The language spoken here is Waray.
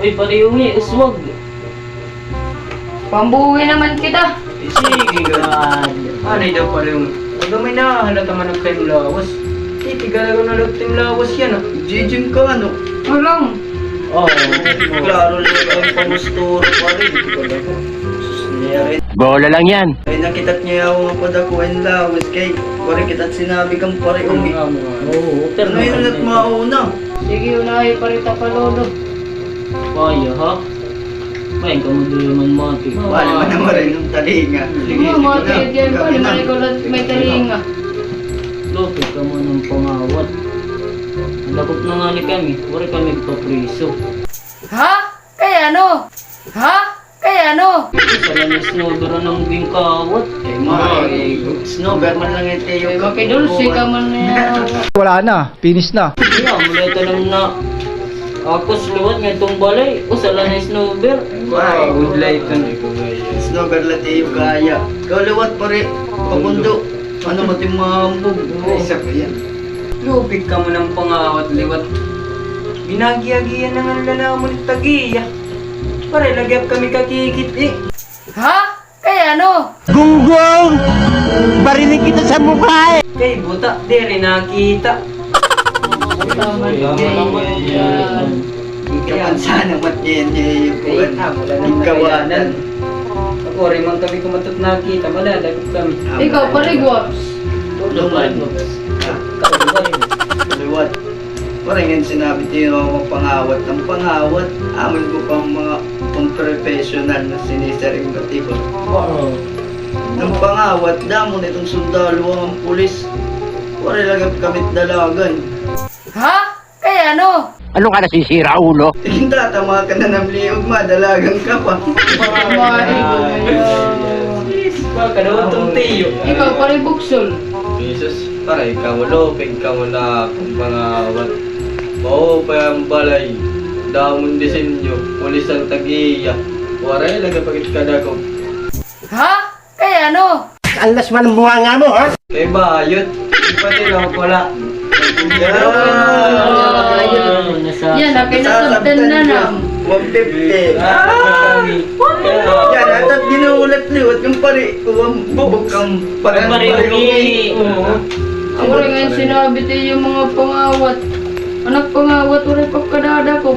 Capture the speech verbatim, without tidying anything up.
Ay, pare Ungi, uswag. Pambuhi naman kita. Eh, sige, gad. Anay daw, pare Ungi. Pag may nahalata man an kay lawas. Titigalagan na lang tim lawas yan, ah. Jijim ka, ano? Walang. Oh, klaro lang an pamusturo, pare. Sus, niya rin. Bola lang yan. Ay, nakitat niya ako nga padako an lawas kay, pare, kitat sinabi kan pare Ungi. Oo, pero ano yun at mauna? Sige, unahi, pare, tapalolo. Kaya, ha? May ka mo diri man mati. Wala man ang maray ng talinga. Sige, sige na. Mati, yan pa, may talinga. Lupit ka mo ng pangawat. Ang dakop na nga ni kami, wari kami papriso. Ha? Kay ano? Ha? Kay ano? Sa lanis no, dura ng gingkawat. Eh, ma, eh, snowber man lang ito yung makidulce ka man niya. Wala na, finish na. Kaya, mula ito lang na. Akos liwat nga itong balay. O, sa lanis snowber. Ay, good light ito. Snowber lang ito yung kaya. Ikaw liwat, pare. Pamundo. Ano, matimambog. Ay, isa pa yan. Lupig ka mo ng pangawat liwat. Ginagiya-giya na nga lalaman tagiya. Pare, lagi kami kakikit, eh. Ha? Kay ano? Gunggong! Barinig kita sa mukha, eh! Kay buta, diri nakita. Ikaw man sana mat yan, eh, yung kuwan. Ikawanan. Ako rin man kami kumatot nakita, malalagot kami. Ikaw, pare Guaps. Luman. Liwat. Waray ngay-an sinabi tiyo nga pangawat. An pangawat, amo ko pa mga pang-professional na sinisaring batibo. Oo. An pangawat, damo na iton sundalo an pulis. Waray la gad kami dalagan. Ha? Kay ano? Ano ka nasisira, ulo? Tatama ka na ng liog, madalagan ka pa. Baka daw itong tiyo. Ikaw, pare Buksol. Jesus, pare, ikaw, lupig ka mo na akong pangawat. Maupay an balay. Damon disenyo, pulis an tagiya. Waray la gad pakit kadako. Ha? Kay ano? Alas man ang bunga mo, ha? Kay bayot. Pati lang pala. Yan, ang pinasabtan na na. One fifty. Ah! Yan, at, at ginulat liwat yung pare ko, ang bukang pare. Pare, oo. Ako rin nga sinabi tiyo mga pangawat. Anak pangawat, waray pagkadadako.